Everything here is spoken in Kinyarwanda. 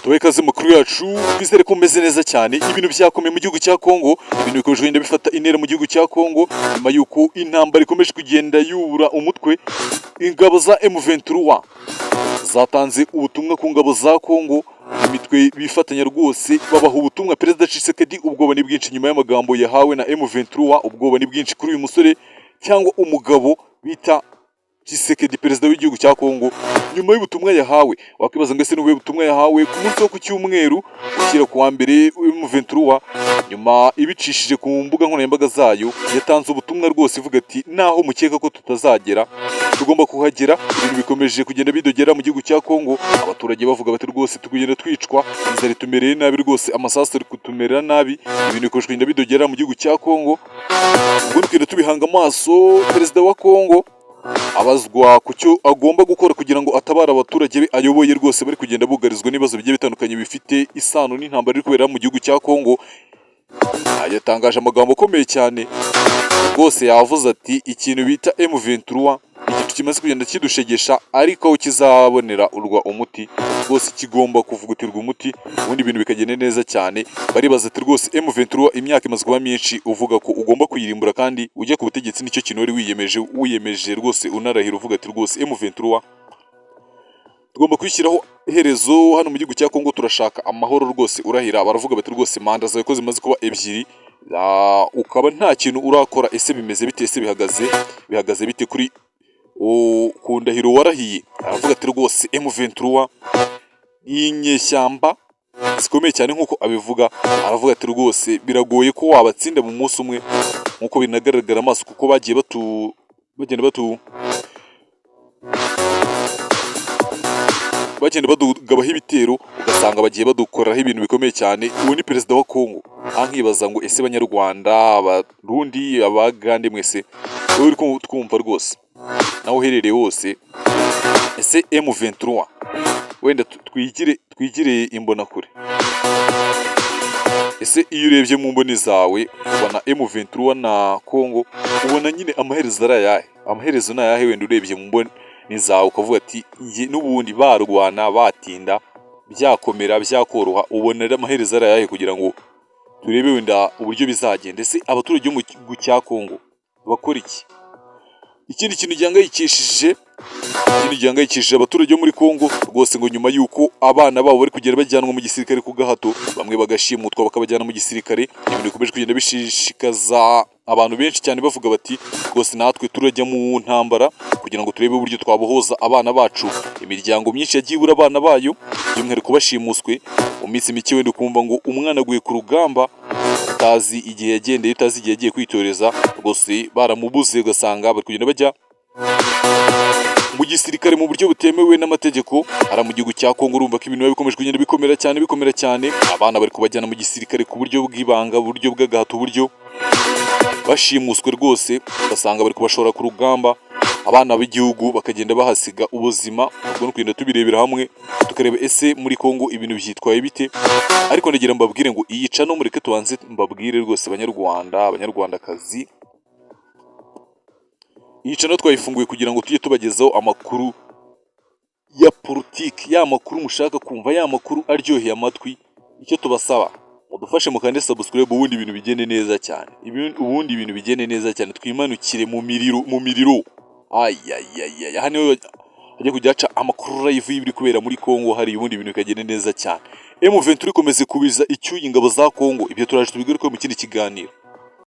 Tubahe ikaze makuru yacu, twizere ko umeze neza cyane. Ibintu byakomeye mu gihugu cya Kongo, ibintu bikomeje kugenda bifata intera mu gihugu cya Kongo nyuma y'uko intambara ikomeje kugenda yubura umutwe. Ingabo za M23 zatanze ubutumwa ku ngabo za Kongo, imitwe bifatanya rwose babaha ubutumwa. Perezida Tshisekedi ubwoba ni bwinshi nyuma y'amagambo yahawe na M23. Ubwoba ni bwinshi kuri uyu musore cyangwa umugabo bita Tshisekedi, perezida w'igihugu cya Kongo, nyuma y'ubutumwa yahawe. Wakwibaza ngo ese ni ubuhe butumwa yahawe ku munsi wo ku cyumweru ushyira ku wa mbere? M23 nyuma ibicishije ku mbuga nkoranyambaga zayo yatanze ubutumwa rwose ivuga ati: "Naho mukeka ko tutazagera, tugomba kuhagera." Ibintu bikomeje kugenda bidogera mu gihugu cya Kongo, abaturage bavuga bati: "Rwose tugenda twicwa, inzara itumereye nabi rwose, amasasu ari kutumerera nabi." Ibintu bikomeje kugenda bidogera mu gihugu cya Kongo, ubwo tugenda tubihanga amaso. Perezida wa Kongo abazwa ku cyo agomba gukora kugira ngo atabare abaturage be ayoboye rwose bari kugenda bugarizwa n'ibibazo bigiye bitandukanye bifite isano n'intambara iri kubera mu gihugu cya Kongo. Yatangaje amagambo akomeye cyane rwose, yavuze ati: "Ikintu bita M23 ikintu kimaze kugenda kidushegesha, ariko aho kizabonera urwa umuti rwose kigomba kuvugutirwa umuti, ubundi ibintu bikagenda neza cyane." Baribaza ati: "Rwose M23 imyaka imaze kuba myinshi uvuga ko ugomba kuyirimbura, kandi ujya ku butegetsi nicyo kintu wari wiyemeje rwose, unarahira uvuga ati: 'Rwose M23 tugomba kwishyiraho iherezo hano mu gihugu cya Kongo, turashaka amahoro rwose.'" Urahira, baravuga bati: "Rwose manda zawe ko zimaze kuba 2, ukaba nta kintu urakora, ese bimeze bite? Ese bihagaze bite kuri ku ndahiro warahiye?" Aravuga ati: "Rwose M23 ni inyeshyamba zikomeye cyane." Nk'uko abivuga, aravuga ati: "Rwose biragoye ko wabatsinda mu munsi umwe, nk'uko binagaragara amaso, kuko bagiye batu bagenda batu bagenda badugabaho ibitero, ugasanga bagiye badukoraho ibintu bikomeye cyane." Uwo ni perezida wa Kongo. Aha nkibaza ngo: ese Banyarwanda, Abarundi, Abagande mwese, wowe uri twumva rwose nawe uherereye hose, ese M23, wenda twigire imbonakure, ese iyo urebye mu mboni zawe ubona M23 na Congo, ubona nyine amaherezo ari ayahe? Amaherezo ni ayahe? Wenda urebye mu mboni zawe ukavuga ati: "Njye n'ubundi barwana batinda, byakomera byakoroha," ubona ari amaherezo ari ayahe, kugira ngo turebe wenda uburyo bizagenda? Ese abaturage bo mu gihugu cya Congo bakora iki? Ikindi kintu gihangayikishije abaturage bo muri Congo rwose, ngo nyuma y'uko abana babo bari kugenda bajyanwa mu gisirikare ku gahato, bamwe bagashimutwa bakabajyana mu gisirikare, ibintu bikomeje kugenda bishishikaza abantu benshi cyane, bavuga bati: "Rwose natwe turajya mu ntambara kugira ngo turebe uburyo twabohoza abana bacu." Imiryango myinshi yagiye ibura abana bayo, by'umwihariko bashimuswe. Mu minsi mike wenda ukumva ngo umwana aguye ku rugamba, utazi igihe yagendeye, utazi igihe yagiye kwitoreza, rwose baramubuze, ugasanga bari kugenda bajya mu gisirikare mu buryo butemewe n'amategeko. Ara mu gihugu cya Kongo urumva ko ibintu biba bikomeje kugenda bikomera cyane, bikomera cyane. Abana bari kubajyana mu gisirikare ku buryo bw'ibanga, buryo bw'agahato, uburyo bashimuswe rwose, ugasanga bari kubashora ku rugamba, abana b'igihugu bakagenda bahasiga ubuzima. Ubwo ni kugenda tubirebera hamwe, tukareba ese muri Kongo ibintu byitwaye bite. Ariko ndagira mbabwire ngo iyi channel, mureke tubanze mbabwire rwose, Banyarwanda, Abanyarwandakazi, iyi channel twayifunguye kugira ngo tujye tubagezaho amakuru ya politiki, ya makuru mushaka kumva, ya makuru aryoheye amatwi. Icyo tubasaba, mudufashe mukande subscribe, ubundi ibintu bigende neza cyane. Ubundi ibintu bigende neza cyane, twimanukire mu miriro, mu miriro. Ayayayaya, hano niho hajya kujya haca amakuru live y'ibiri kubera muri Kongo hari, ubundi ibintu bikagenda neza cyane. M23 ikomeze kubiza icyuya ingabo za Kongo. Ibyo turaje tubigarukeho mu kindi kiganiro.